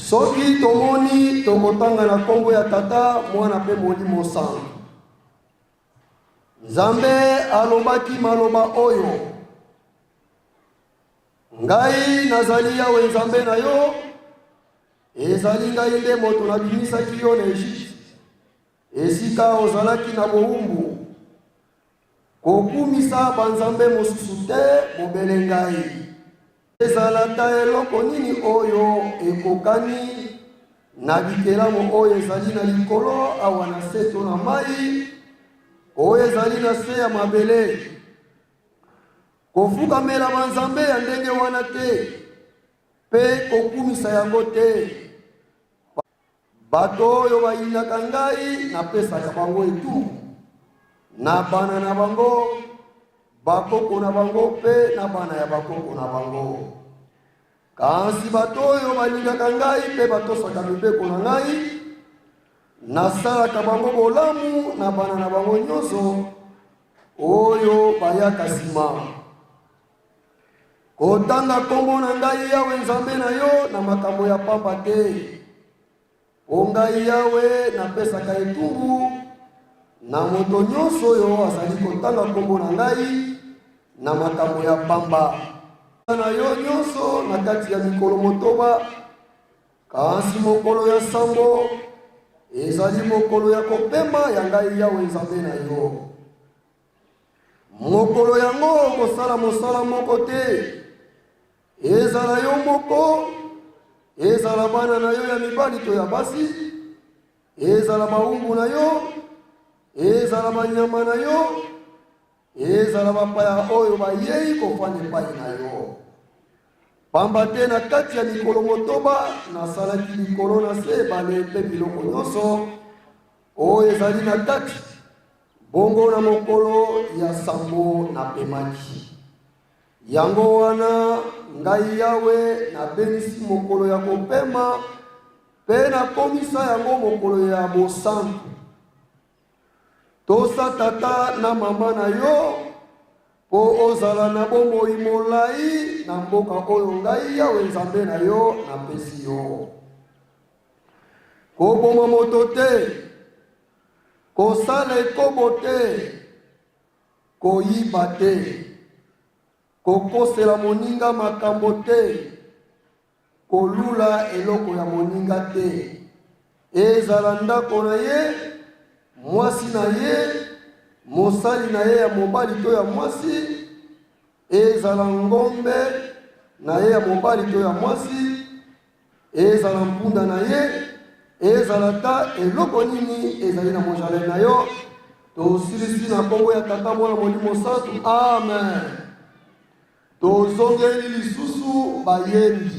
Soki tomoni, tokotanga na nkombo ya Tata, Mwana mpe Molimo Santu. Nzambe alobaki maloba oyo: Ngai nazali Yawe Nzambe na yo, ezali ngai nde moto nabimisaki yo na Egypte, esika ozalaki na bowumbu. Kokumisa banzambe mosusu te, bobele ngai. Ezala ata eloko nini oyo ekokani na bikelamu oyo ezali na likolo awa na se to na mai oyo ezali na se ya mabele. Kofukamela banzambe ya ndenge wana te mpe kokumisa yango te. Bato oyo bayinaka ngai, napesaka bango etumbu, na bana na bango, bakoko na bango mpe na bana ya bakoko na bango. Kasi bato oyo balingaka ngai mpe batosaka mibeko na ngai, nasalaka bango bolamu na bana na bango nyonso oyo bayaka nsima. Kotanga nkombo na ngai Yawe Nzambe na yo na makambo ya pamba te. Mpo ngai Yawe napesaka etumbu na moto nyonso oyo azali kotanga nkombo na ngai na makambo ya pamba. Na yo nyonso na kati ya mikolo motoba, kasi mokolo ya sambo ezali mokolo ya kopema ya ngai Yawe Nzambe na yo. Mokolo yango okosala mosala moko te, ezala yo moko, ezala bana na yo ya mibali to ya basi, ezala bawumbu na yo, ezala banyama na yo, ezala bapaya oyo bayei kofanda epai na yo. Pamba te na kati ya mikolo motoba nasalaki likolo na se, ebale mpe biloko nyonso oyo ezali na kati. Bongo na mokolo ya sambo napemaki. Yango wana ngai Yawe nabenisi mokolo ya kopema mpe nakomisa yango mokolo ya bosantu. Tosa tata na mama na yo mpo ozala na bomoi molai na mboka oyo ngai Yawe Nzambe na yo napesi yo. Koboma moto te. Kosala ekobo te, koyiba te, kokosela moninga makambo te, kolula eloko ya moninga te, ezala ndako na ye, mwasi na ye, mosali na ye ya mobali to ya mwasi, ezala ngombe na ye ya mobali to ya mwasi, Ezala mpunda na ye, ezala ata eloko nini ezali na mozalani na yo. Tosilisi na nkombo ya Tata, Mwana, Molimo Santu. Amen. Tozongeli lisusu bayembi.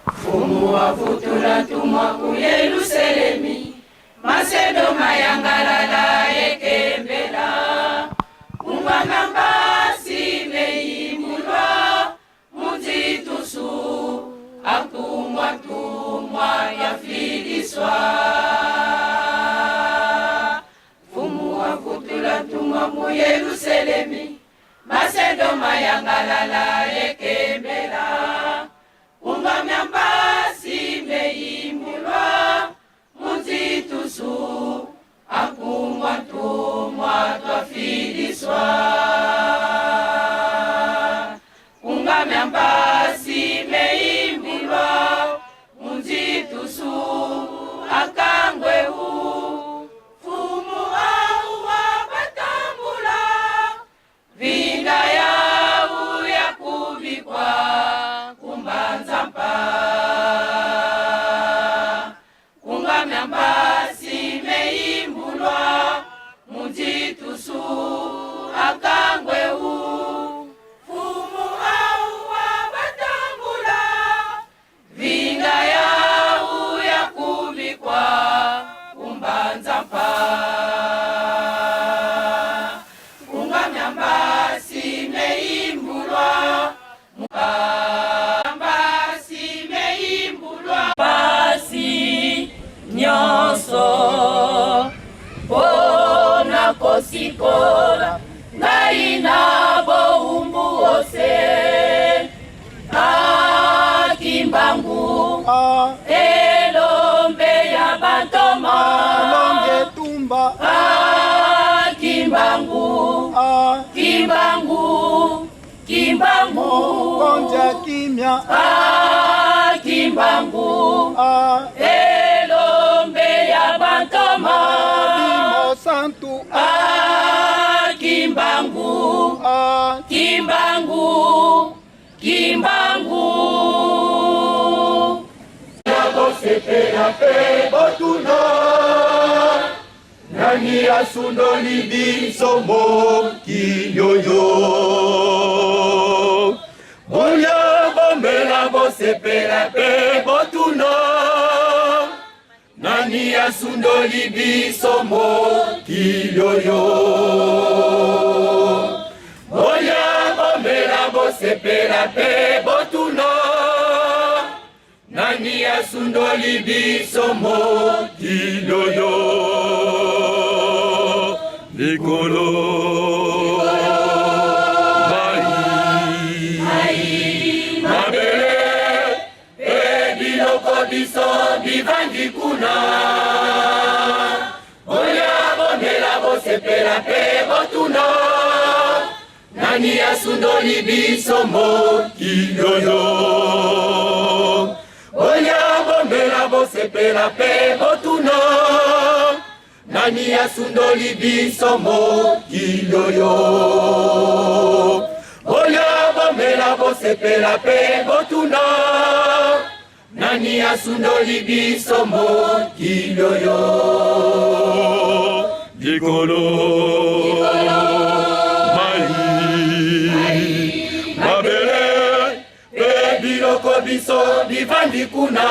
Mfumu wa vutula ntumwa ku Yeluselemi, Masedo mayangalala yekembela, Kungana mbasi meyimbulwa munzitusu, Atumwa ntumwa yafidiswa. Mfumu wa vutula ntumwa mu Yeluselemi, Masedo mayangalala yekembela, Kungamya mbasi meyimbulwa munzitusu, Akumwa ntumwa twafidiswa. Kungamya mbasi meyimbulwa munzitusu, Akangweu Mfumu auwa batambula, Vinda yau ya kubikwa kumbanza mpa. Kungamya mbasi meyimbulwa munzitusu, Akangweu Mfumu auwa batambula, Vinda yau ya kubikwa kumbanza mpa. Kungamya mbasi meyimbulwa, mbasi meyimbulwa, Pasi nyonso mpona kosikola ngai na bowumbu ose. Akimbangu elombe ya bantoma. Longe tumba. Kimbangu, Kimbangu, Kimbangu. Konja kimya. Kimbangu elombe ya bantoma. Mosantu. Kimbangu, Kimbangu, Kimbangu. Bosepela mpe botuna nani asundoli biso mokili oyo. Bolia, bomela, bosepela mpe botuna nani asundoli biso mokili oyo. Bolia, bomela, bosepela mpe botuna nani asundoli biso mokili oyo. Likolo, mai, mabele e biloko biso bivandi kuna, bolia, bomela, bosepela mpe botuna nani asundoli biso mokili oyo. Bolia, bomela, bosepela mpe botuna nani asundoli biso mokili oyo. Bolia, bomela, bosepela mpe botuna nani asundoli biso mokili oyo. Likolo, mai, mabele mpe biloko biso bivandi kuna,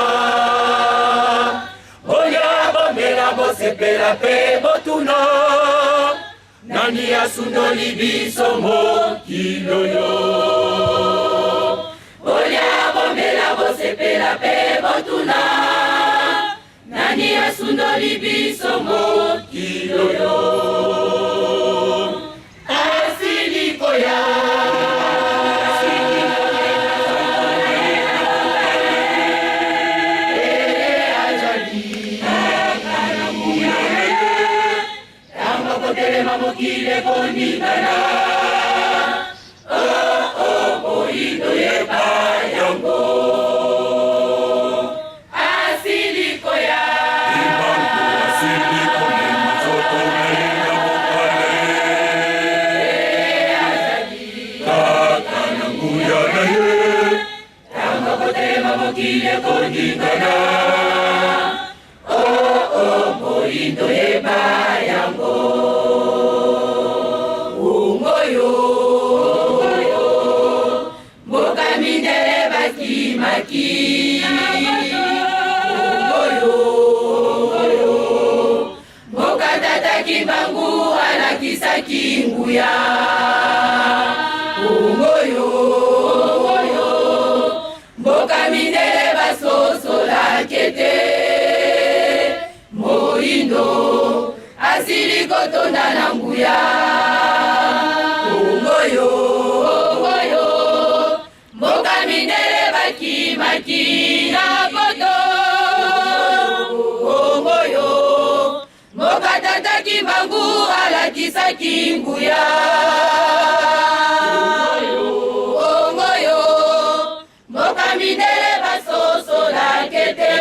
bolia, bomela, bosepela mpe botuna nani asundoli biso mokili oyo. Bolia, bomela, bosepela mpe botuna nani asundoli biso mokili oyo. Asili koya. Tango kotelema mokili ekoningana. Mokili ekoningana, oh, oh, moyindo yeba yango. Ungoyo, mboka mindele bakimaki. Ungoyo, mboka tata Kimbangu alakisaki nguya. Ungoyo, mboka mindele basosolaki te, moyindo asili kotonda na nguya. Ungoyo, ungoyo, mboka mindele bakimaki na poto. Ungoyo, mboka tata Kimbangu alakisaki nguya. Ungoyo, mboka mindele basosolaki te,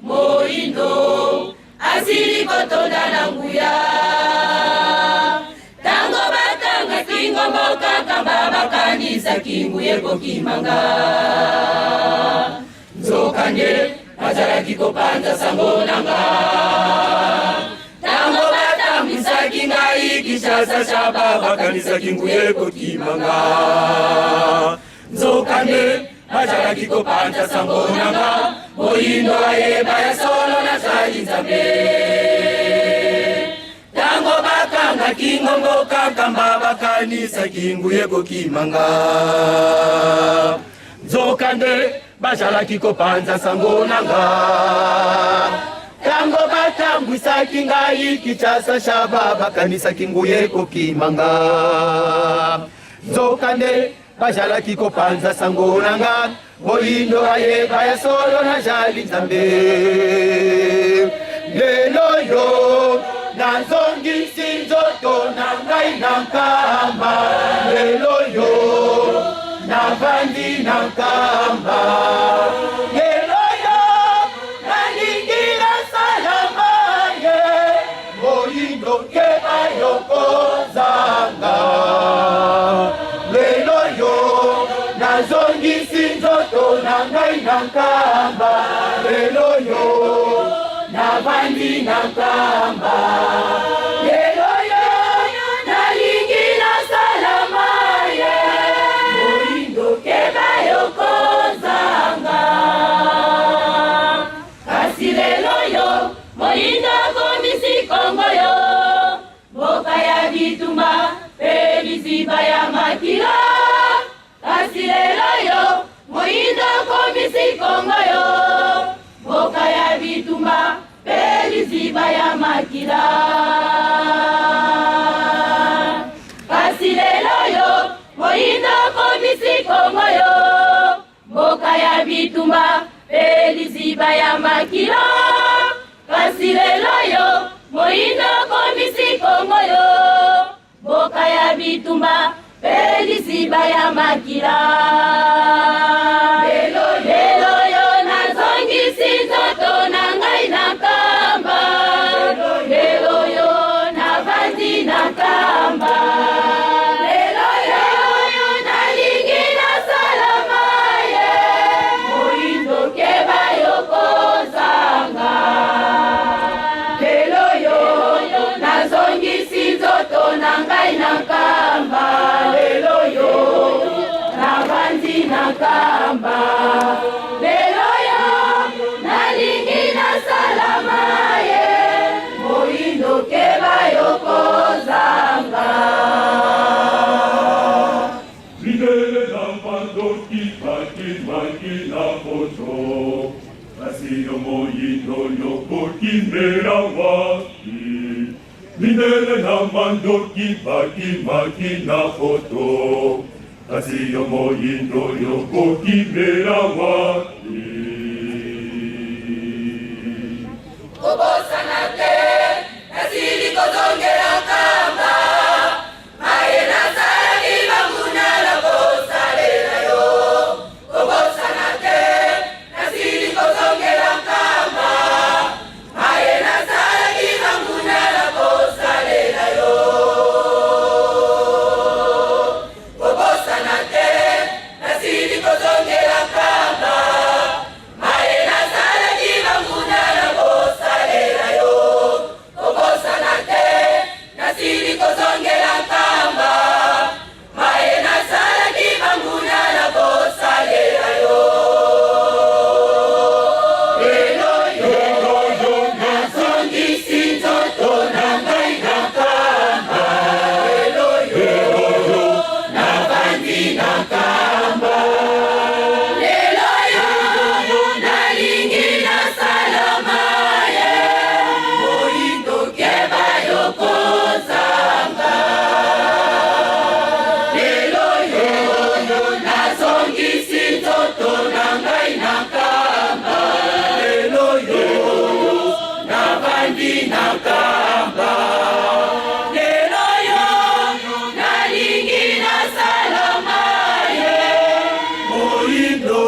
moyindo asili kotonda na nguya. Tango bakangaki ngombo Nkamba, bakanisaki nguya ekokimanga, nzokande bazalaki kopanza sango nanga. Tango batambwisaki ngai Kinshasa Shaba, bakanisaki nguya ekokimanga, nzokande bazalaki kopanza sango nanga. Moyindo ayeba ya solo nazali Nzambe. Tango bakangaki ngombo Nkamba, bakanisaki nguya ekokimanga, nzokande bazalaki kopanza sango nanga. Tango batambwisaki ngai Kinshasa Shaba, bakanisaki nguya ekokimanga, nzokande bazalaki kopanza sango nanga. Moyindo ayeba ya solo nazali Nzambe. Lelo yo nazongisi nzoto na ngai na Nkamba, lelo yo navandi na Nkamba, lelo yo nalingi nasalama ye. Moyindo keba yokozanga. Lelo yo nazongisi nzoto na ngai na Nkamba, lelo yo navandi na Nkamba, lelo yo nalingi nasalama ye. Moyindo keba yokozanga. Kasi lelo yo moyindo akomisi Kongo yo mboka ya bitumba mpe liziba ya makila. Kasi lelo yo moyindo akomisi Kongo yo mboka ya bitumba mpe liziba ya makila. Kasi lelo yo moyindo akomisi Kongo yo mboka ya bitumba mpe liziba ya makila. Kasi lelo yo moyindo akomisi Kongo yo mboka ya bitumba mpe liziba ya makila. Lelo, lelo yo nazongisi nzoto na ngai na Nkamba, lelo yo navandi na Nkamba, lelo yo nalingi nasalama ye. Moyindo keba yokozanga. Lelo yo nazongisi nzoto na ngai na Nkamba, lelo yo navandi na Nkamba, lelo yo nalingi nasalama ye. Moyindo keba yokozanga. Mindele na bandoki bakimaki na poto, kasi yo moyindo yokokimela wapi? Mindele na mandoki bakimaki na poto, kasi yo moyindo yokokimela wapi? Kobosana te, nasili kozongela Nkamba. Maye nasalaki banguna na kosalela yo. Kobosana te, nasili kozongela Nkamba. Maye nasalaki banguna na kosalela yo. Kobosana te, nasili kozongela Nkamba. Navandi na Nkamba. Lelo yo nalingi nasala maye. Moyindo.